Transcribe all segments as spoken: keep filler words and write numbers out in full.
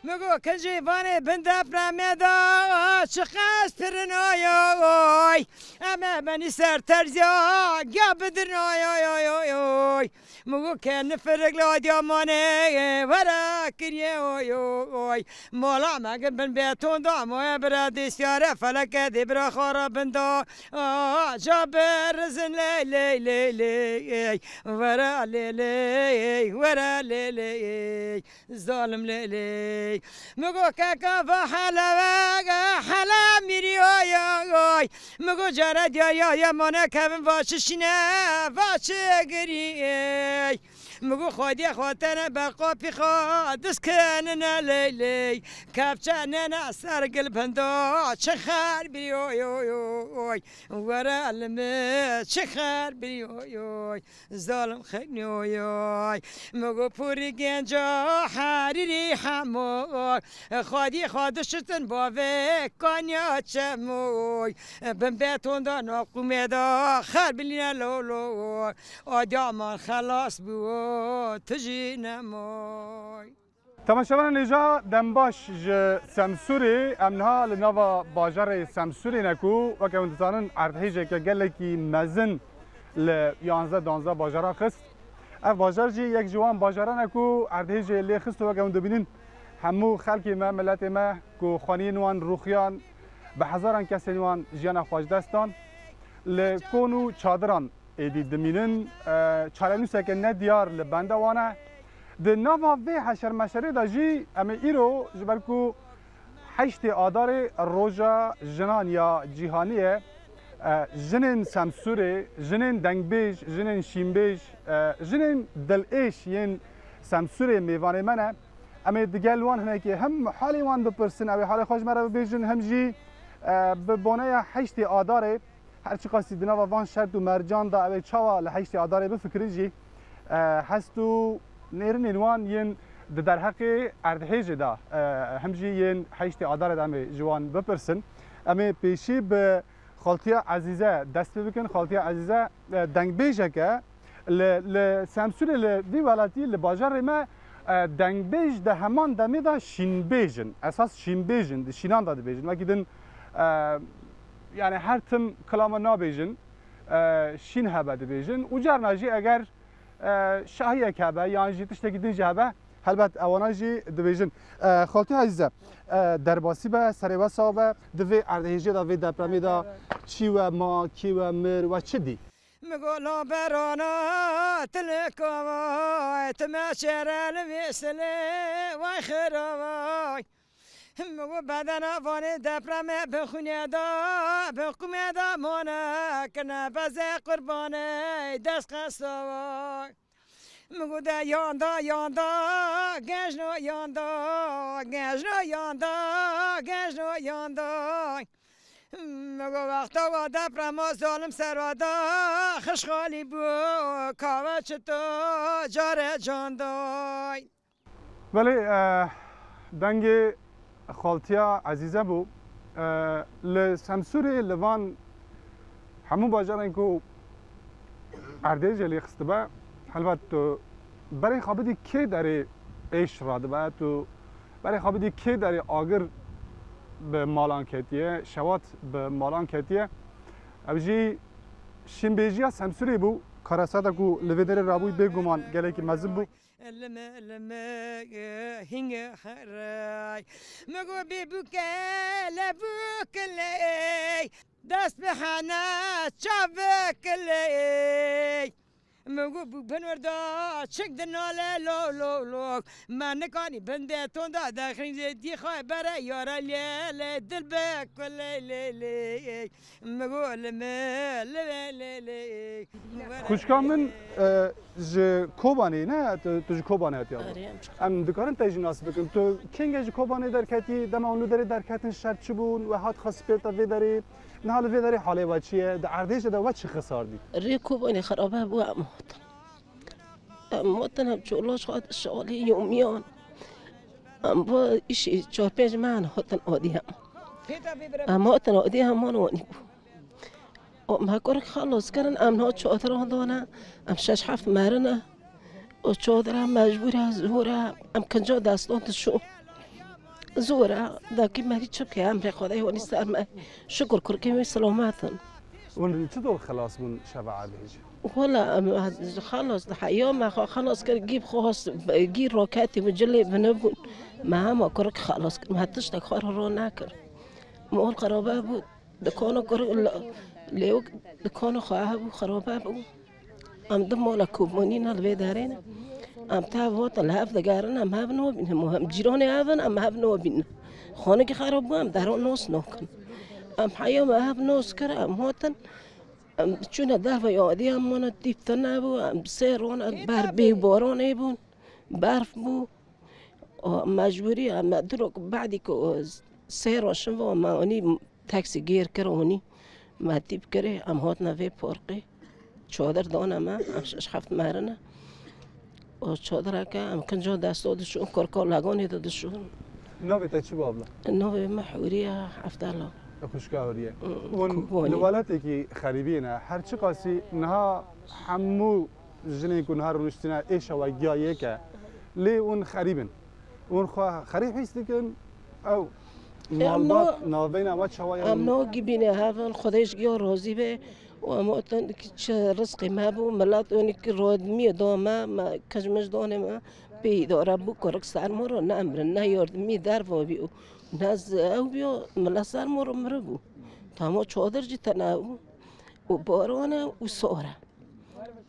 Migo kincî vanê bin depremê da çiqas pirin oy oy. Em e benî ser terziya giya bidirin oy oy oy oy oy. Migo ke nifirik la diya manê were kiriye oy oy. Mala me gin bin beton da moye bira destiyare feleke de bira xara bin da. Ca birizin ley ley ley ley. Were ley ley were ley ley. Zalim lê lê. Migo keka va hele ve hele mirî oy oy oy. Migo cara diya ya ya mane kevin va çi şine va çi girî. Migo xwediye xwetene be qapî xa diskenine ley ley. Kepçe nene ser gil bendo çi xer birî oy oy oy. Were elimi çi xer birî oy oy. Zalim xeynoyay. Migo pûrî genca herîrî hemoy. Xwedî xwe dişitin bavê kanya çemoy. Bin beton da naqûmê da xer bilîne loloy. Adyaman xelas bû tu jî nemoy. Temaşevanên hêja, dembaş ji Semsûrê. Em niha li nava bajarê Semsûrê ne ku weke hûn dizanin erdhêjeke gelekî mezin li yanzdeh danzdeh bajaran xist. Ev bajar jî yek ji wan bajaran e ku erdhêjê lê xist û weke hûn dibînin hemû xelkê me, miletê me ku xaniyên wan rûxiyan, bi hezaran kesên wan jiyana xwe ji dest dan, li kon û çadiran êdî dimînin. E, çarenûseke nediyar li benda wan e. Di nava vê heşermeşerê de jî em ê îro, ji ber ku heştê Adarê roja jinan ya cîhanî ye, e, jinên Semsûrê, jinên dengbêj, jinên şînbêj, e, jinên dilêş yên Semsûrê mêvanê me ne. Em ê digel wan hinekê hem halê wan bipirsin, ew ê halê xwe ji me re bibêjin, hem jî, e, bi boneya heştê Adarê, her çiqasî di nava van şert û mercan de ew ê çawa li heştê Adarê bifikirin jî, e, hest û nêrinên wan yên di derheqê erdhêjê de, e, hem jî yên heştê Adarê de em ê ji wan bipirsin. Em ê pêşî bi Xaltiya Ezîze dest pê bikin. Xaltiya Ezîze, e, dengbêjek e. Li, li Semsûrê, li vî welatî, li bajarê me, e, dengbêj di heman demê de şînbêj in. Esas şînbêj in, di şînan de dibêjin. Wekî din, e, yani her tim kilama nabêjin, e, şîn hebe dibêjin. Û carna jî eger, e, şahiyek hebe yan jî tiştekî din jî hebe, helbet ewana jî dibêjin. E, Xaltî Ezîze, e, derbasî be, serê we sax be, di vê erdhêjê de, vê depremê de çî we ma, kî we mir, we çi dî? Migo laberana tilka vay, tu me çere li vê silê vay xira vay. Migo bedena vanê depremê bi xûnê da, bi qûmê da mane, kine beze qurbanê dest qesa vay. Migo de yanda yanda, gejno yanda, gejno yanda, gejno yanda. Migo wexta wa deprema zalim serwa da, xişxalî bû, kave çito care canday. Belê, e, dengê xaltiya Ezîze bû. E, li Semsûrê, li van hemû bajarên ku erdhêjê lê xistibe, helbet tu berê xwe bidî kê derê êş radibe, tu berê xwe bidî kê derê agir bi malan ketiye, şewat bi malan ketiye. Ev jî şînbêjiya Semsûrê bû. Karesata ku li vê derê rabûy bêguman gelekî mezin bû. Lime lime hinge heray. Migo bî bûke le bûkiley. Dest bi hene çav bikiley. Migo bû bin orda çik dinale lo lo lo. Me nikanî bin beton da dexrîn zê dî xay bere yara lê lê dil be kuley lê lê. Migo lime lime lê lê. Xwişka min, e, ji Kobanê ne? Tu, tu ji Kobanê hatiya? Erê, em ji Em dikarin te jî nas bikin. Tu kengê ji Kobanê derketî, dema hûn li derê derketin şert çi bûn? We hat xwest pêr te vê derê. Niha li vê derê halê we çi ye? Di erdhêjê de we çi xisar dît? Rê Kobanê xerabe bû, em hatin. Em hatin, em çolaj xwe şalê yomiyan. Em bo îşê çar pênc mehan hatin adî em. Em hatin adî em wan wanî bû. O me kurek xelas kirin, em niha çadiran dane, em şeş heft merine. O çadira mecbûr e, zor e, em kinca destan dişo. Zor e, dakî merî çi bike, emrê Xwedê hûnî ser me. Şukur kurkê wî selamet in. Hûn çi dor xelas bûn şeva erdhêjê? Wela, em, xelas, heya me xwe xelas kir, gî xwe, gî roketî bi cilê binibûn. Me hema kurik xelas kir, me tiştek xwe re ro nekir. Mol xerabe bû, dikana kurik, lêwik dikana xwe hebû, xerabe bû. Em du mala ku bûnî ne li vê derê ne. Em tev hatin li hev digerin, em hev nabînin. Em cîranê hev in, em hev nabînin. Xanekî xerab bû, em deran nas nakin. Em heya me hev nas kir, em hatin. Em çûne derve yadî, em mana tîp tune bû, em sê rona ber bê baranê bûn, berf bû. O mecbûrî em me du rok badî ku sê roşin ve me anî. Taksî gêr kir, hûnî me tîp kirê, em hatine vê parkê. Çadir dane me, em şeş heft merine. O çadireke em kinca desto dişûn, kurka leganê de dişûn. Navê te çi bû abla? Navê me Hûriye Eftela. Xwişka Hûriye. Mm, Hûn Kubanî. Li welatekî xerîbî ne. Her çiqasî niha hemû jinên ku niha rûniştine êşa we giya yek e. Lê hûn xerîb in. Hûn xwe xerîb hîs dikin. Ew Ê, em malbat no-, navbeyna we çawa ye? Em no gibîne hev in, Xwedê ji giya razî be. Û em otin ki çi rizqê me bû, milet onî ki rodmiyê da me, me kecmej danê me, pê îdare bû, kurik ser moro ne emrin, ne yardimî derva bî û ne z-, ew bîyo, milet ser moro miri bû. Tamo çadir jî tene bû. Û barane û sore.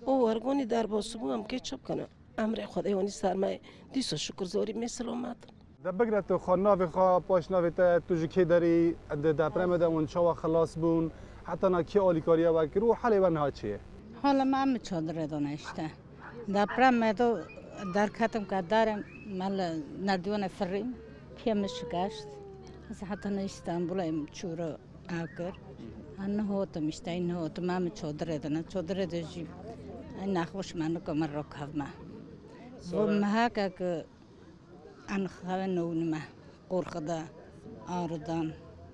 O wergonî derbas bû, em kê çi bikene? Emrê Xwedê hûnî ser me ye. Dîsa şukur zorî me selamet in. De bigre tu xwe navê xwe, paş navê te, tu ji kê derî, di depremê de hûn çawa xilas bûn, heta na kê alîkariya we kir û halê we niha çi ye? Hala me em çadirê de ne işte. Depremê de derketim ke derê me li nerdîwanê firîm, piyê min şikeşt. Ez heta ne Îstanbulê em çûro. Akir. An nihotim işte, ay nihotim, em çadirê de ne, çadirê de jî. Ay nexweş me nika me rok hevme. Bu meheke ki an xeve nûnime, qorxu de, arıdan.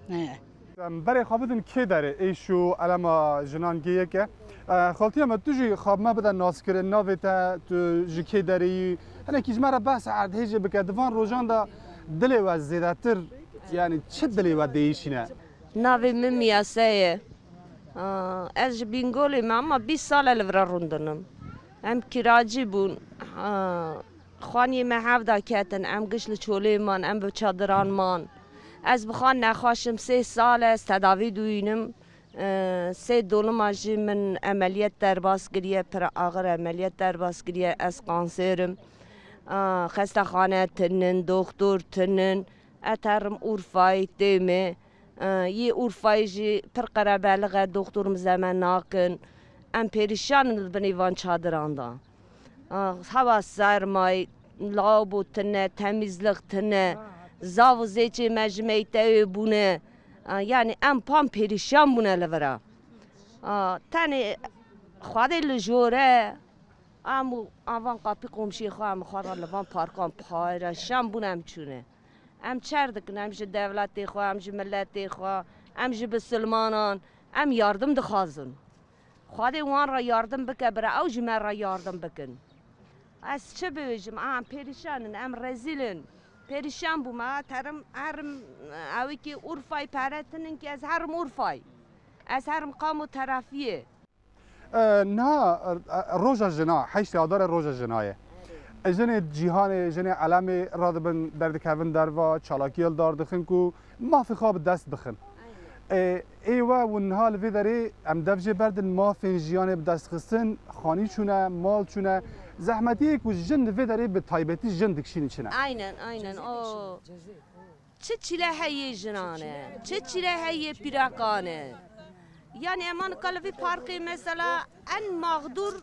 He. Em berê xwe bidin kê derê, êş û elema jinan gê yek e. E, xaltiya me, tu jî xwe me bide naskirin, navê te, tu ji kê derê yî? Hinekî ji me re behsa erdhêjê bike, di van rojan de dilê we zêdetir, yani çi dilê we değişîne? Navê min Miyase ye. Aa, ez ji Bîngolê me, ama bîst sal e li vira rûndinim. Em kiracî bûn. Aa, xaniyê me hevda ketin, em giş li çolê man, em bi çadiran man. Ez bi xan nexweş im, sê sal e ez tedavî dûyînim. Ee, sê dolima jî min emeliyet derbas kiriye, pir axir emeliyet derbas kiriye, ez kanser im. Aa, xestexane tinin, doktor tinin. Ez terim Urfayê têmê. Yê Urfayê jî pir qerebelix e, doktor mizeme nakin. Em pêrîşan in li binê van çadiran de. Hewa sermayê, lawabo tune, temîzlik tune, zav û zêçê me ji meytewê bûne. Yanî em pam pêrîşan bûne li vira. Tenê Xwedê li jor e. Em û avan qapî komşiyê xwe, em xwe re li van parkan pêrîşan bûne, em çûne. Em çer dikin, em ji dewletê xwe, em ji miletê xwe, em ji bisilmanan, em yardim dixwazin. Xwedê wan re yardim bike, bira ew ji me re yardim bikin. Ez çi bibêjim? A, em pêrîşan in, em rezîl in. Pêrîşan bûme, a, terim, herim, ewikî Urfayê pere tinin ki ez herim Urfayê. Ez herim qamo terefiyê. E, niha, e, roja jina, heştê Adarê roja jina ye. Jinê cîhanê, jinê elemê radibin, derdikevin derva, çalakiyê li dar dixin ku mafê xwe bi dest bixin. E, ê we û niha li vê derê em dev jê berdin, mafên jiyanê bi dest xistin, xanî çûne, mal çûne. Zehmetiyê ku jin li vê derê bi taybetî jin dikişînin çi ne? Aynen, aynen. O. Çi çile heye jinan e, çi çile heye pîrekan e. Yanî em anika li vî parkê mesela en mağdur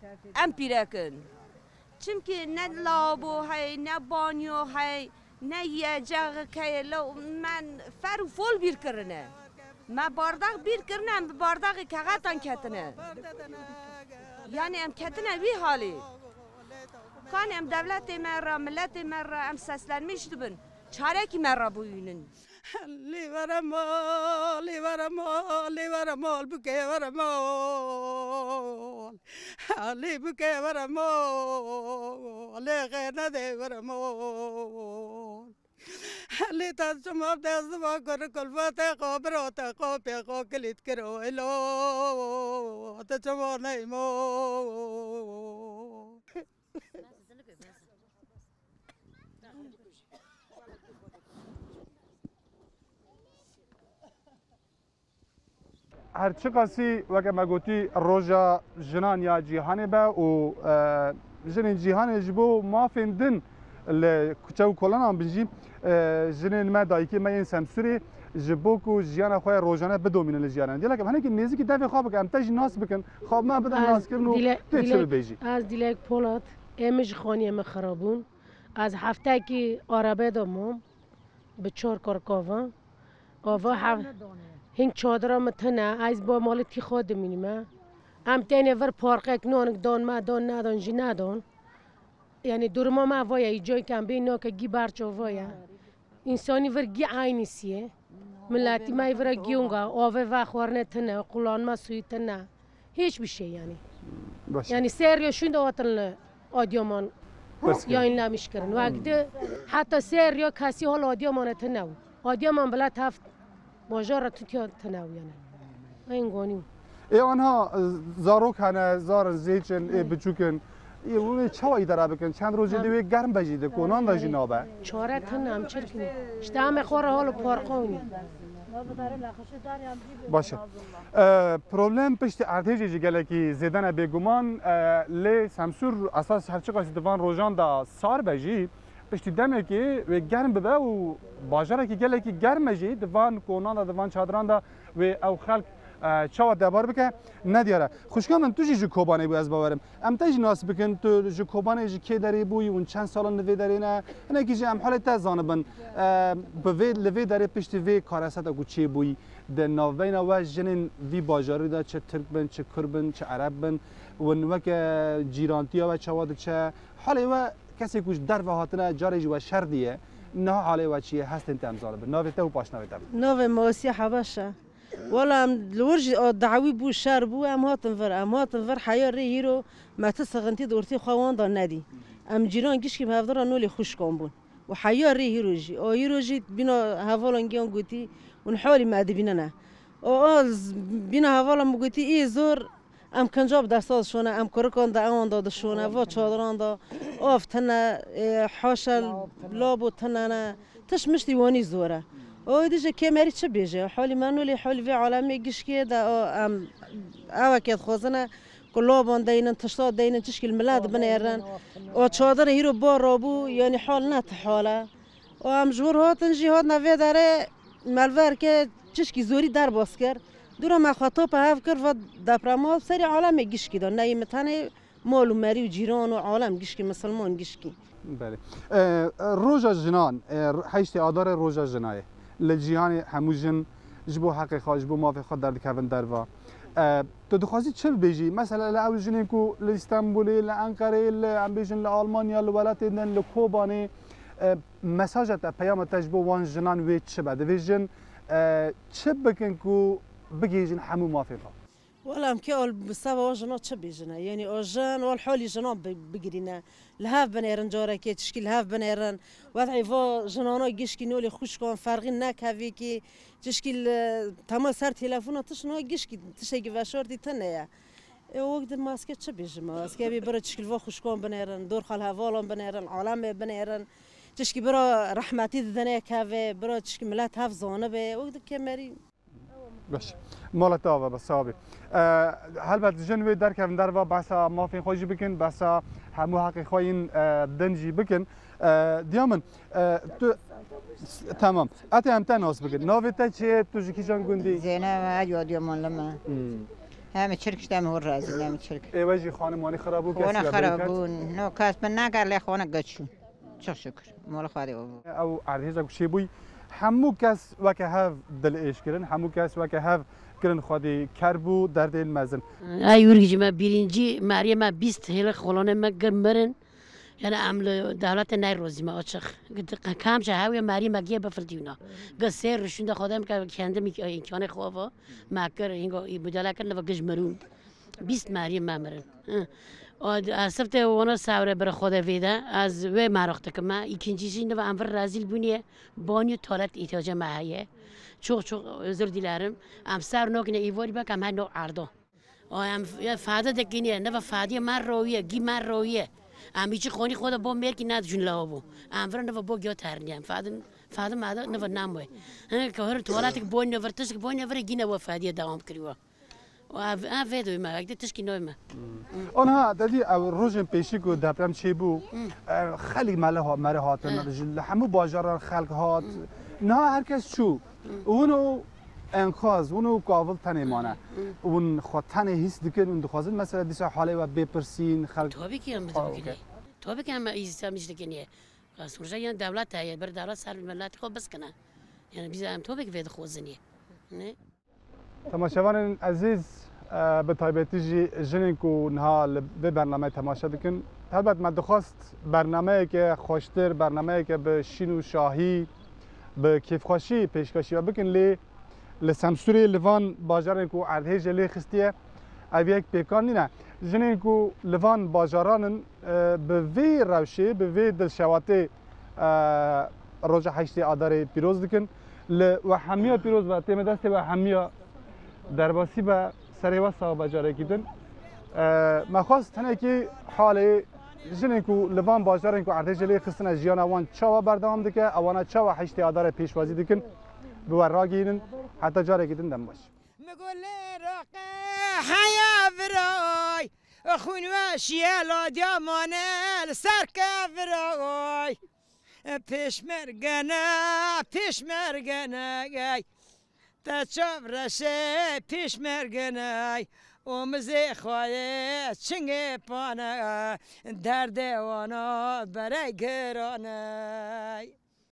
em pîrek in. Çimkî ne lawabo hey, ne banyo hey, ne yiyeceğik heye. Lew me fer û fol bîr kirine. Me bardax bîr kirine, em bi bardaxê kexetan ketine. Yanî em ketine wî halê. Kan em dewletê me re, miletê me re em seslenmiş dibin. Çarekî me re bûyînin. Lê were mal, lê were mal, lê were mal, bike were mal. Lê bike were mal, lê xêr nede were mal. Lê te çima dest va kir kulfete xwe, birate xwe pê xwe kilît kir û elo te çima neymo. Her çiqasî weke me gotî roja jinan ya cîhanê be û, e, jinên cîhanê ji bo mafên din li kuçe û kolanan bin jî, e, jinên me, dayikê me yên Semsûrê ji bo ku jiyana xwe ya rojane bidomînin li jiyanan. Gelek em hinekî nêzîkî devê xwe bikin, em te jî nas bikin, xwe me bidin naskirin û tê çi bibêjî. Ez Dilek Polat, em ji xaniyê me xirabûn. Ez heftekî arebe de mam. Bi çar kar kava. Ava hev-, hîn çadira min tune, ez ba malê tî xwe dimînime. Em tenê vir parqek nanik dan me, dan nedan jî nedan. Yanî duruma me va ye, îcayê ke em bê nake gî berço va ye. Însanî vir gî eynî siyê. Miletî me vira gî unga, avê vexwarine tune, qulan me suyu tune. Hiçbir şey yani. Baş. Yani seriyo şunda vatan Adıyaman yayınlamış kirin. Wekti hatta seriyo kesi hol Adıyaman tınau. Adıyaman bile teft bajara tutuyor tınau yani. Engoni. E, anha, e, zarok hene, zarin zêçin, e, biçûkin. E, wê çawa îdare bikin? Çend rojê de wê germ be jî, de konan da jî nabe. Çare tın em çirkin. İşte em xora hol parka oynayın. Baş e. E, problem piştî erdhêjê jî gelekî zêde ne bêguman, e, lê Semsûr esas her çiqasî di van rojan de sar be jî, piştî demekê wê germ bibe û bajarekî gelekî germ e jî, di van konan de, di van çadiran de wê ew xelk, e, çawa debar bike, nediyar e. Xwişka min, tu jî ji Kobanê bû, ez bawerim. Em te jî nas bikin, tu ji Kobanê, ji kê derê bûyî û çend sal in li vê derê ne? Hinekî jî em holê te zanibin. E, bi vê, li vê derê piştî vê kareseta ku çêbûyî, di navbeyna we jinên vî bajarî de çi Tirk bin, çi Kurd bin, çi Ereb bin, win weke cîrantiya we çawa diçe? Holê we kesê ku ji derve hatine, carê jî we şer diye, niha halê we çi ye? Hestên te em zanibin. Navê te û paşnavê te bide. Navê me Asiye Hebeş e. Wela em li wir jî, a, dawî bû, şer bû, em hatin vir, em hatin vir, heya rê hîro me ti sixintî di ortê xwe wan de nedî. Em cîran gişkî bi hevdira nolê xwişkan bûn. Û heya rê hîro jî, a hîro jî bîna hevalan giyan gotî, hûn halî me dibînine. A, a, z-, bîna hevalan min gotî, î zor, em kinca bi desta dişone, em kurikan de ewan de dişone, va çadiran de, av tine, e, haşa labo tine ne. Tişt miştî wanî zor e. O êdî ji kêmerî çi bêje? Halî me nolê halî vê alemê gişkê de, o em ewekê dixwazine ku laban deynin, tişta deynin, çişkî li milet binêrin. O çadirê hîro bar rabû, yanî hal ne ti hal e. O em ji wir hatin jî hatine vê derê me li ver ke çişkî zorî derbas kir. Dûra me xwe topa hev kir, va deprema serî alemê gişkî de, neyê min tenê mal û merî û cîran û alem gişkî, misilman gişkî. Belê. E, roja jinan, e, heştê Adarê roja jina ye. Li cîhanê hemû jin ji bo heqê xwe, ji bo mafê xwe derdikevin derva. E, tu dixwazî çi bibêjî? Mesela li ew jinên ku li Stenbolê, li Enqereyê, li, em bêjin li Almanya, li welatên din, li Kobanê, e, mesaja te, peyama te ji bo wan jinan wê çi be? Divê jin, e, çi bikin ku bigihîjin hemû mafên xwe? Wela em kê al bi seba o jina çi bêjine? Yanî o jin, wal halî jinan bi-, bigirîne. Li hev binêrin carekê, çişkî li hev binêrin. Wed'ê va jinana gişkî nolê xwişkan ferqî nekevî kî, çişkî li tema ser telefona tişt na gişkî, tiştekî veşartî tine ye. E, wek di maske çi bêjime? Maske bê bira çişkî li va xwişkan binêrin, dorxa li hevalan binêrin, alemê binêrin. Çişkî bira rehmetî didine keve, bira çişkî milet hev zanibe. Wek di kemerî Baş. Mala te ava be, sawa bî. E, helbet jin wê derkevin derva behsa mafên xwe jî bikin, behsa hemû heqê xwe yên, e, din jî bikin. E, diya min, e, tu, s-, temam. Etê em te nas bikin. Navê te çi ye? Tu ji kîjan gundî? Zeynep, ez Adıyamanlı me. Hmm. Hem çirk işte, hem hor razî, hem çirk. Ê we jî xanim wanî xirab bû, kes Xona ya xirab berikat? Bûn. No, kes min nekir, lê xona geç çû. Çok şükür. Mala Xwedê û. Ew erdhêja ku çêbûyî, hemû kes weke hev dil êş kirin, hemû kes weke hev kirin Xwedê kerb û derdên mezin. Ey ûrgî ji me bîrîncî meriyê me bîst hêlê xolonê me gir mirin. Yani em li dewletê ney rozî me açiq. Kam ji hewê meriyê me giye bifildîwna. Gi sê ruşûn de Xwedê em ke kendim îmkanê xwe va me kir, hîngo î budele kir, neva gij mirûn. Bîst meriyê me mirin. Hı. O, ez siftê wana sewre bira xwe de vê de, ez wê meraq dikim. Me, îkincî jî niva em vir rezîl bûniye, banyo tuvalet îhtiyacê me heye. Çok çok özür dilerim. Em ser nokine îvarî bek em her nok erdo. O, em f-, ya fade de kiniye, niva fadiye me rowiye, gî me rowiye. Em îçi xonî xwe de bo mêrkî ne jin lawa bû. Em vir niva bo giya terniye. Em fade, fade me de niva nam we. He, ke her tuvalet ki boyne vir, tişt ki boyne vir, gîne we fadiye devam kiriwa. Ev, ev vê doyma, ek de tişkî noyma. Ona, te dî ew rojên pêşî ku deprem çêbû, ev xelk mele ha-, mere hatin, ji li hemû bajaran xelk hat. Niha her kes çû. Hûn û enkaz, hûn û kavil tenê mane. Hûn xwe tenê hîs dikin, hûn dixwazin mesela dîsa halê we bê pirsîn, xelk. Tabii ki em Xwe, bidikin. Okey. Tabii ki em îstem îş dikin ye. Sonuçta yan devlet heye, bir devlet ser milletî xwe biskine. Yani biz em tabii ki vê dixwazin ye. Ne? Temaşevanên ezîz, e, bi taybetî jî jinên ku niha li vê bernameyê temaşe dikin, helbet me dixwest bernameyeke xweştir, bernameyeke bi şîn û şahî, bi kêfxweşî pêşkêşî we bikin, lê li Semsûrê li van bajarên ku erdhêjê lê xistiye, ev yek pêkan nîne. Jinên ku li van bajaran in, e, bi vê rewşê, bi vê dilşewatê, e, roja heştê Adarê pîroz dikin. Li we hemiya pîroz be, tême destê we hemiya derbasî be, serê we sax be carekî din. E, me xwest hinekî halê jinên ku li van bajarên ku erdhêjê lê xistine jiyana wan çawa berdewam dike, ewana çawa heştê Adarê pêşwazî dikin, bi we ragihînin. Heta carekî din dem baş. Migulê raqe heya viray, xûn we şiye ladiya mane li ser keviray. Pêşmergene, pêşmergene, ey. Te çav reşe, pêşmergene, ey. Omizê xwayê çingê pane, derdê wana berey girane.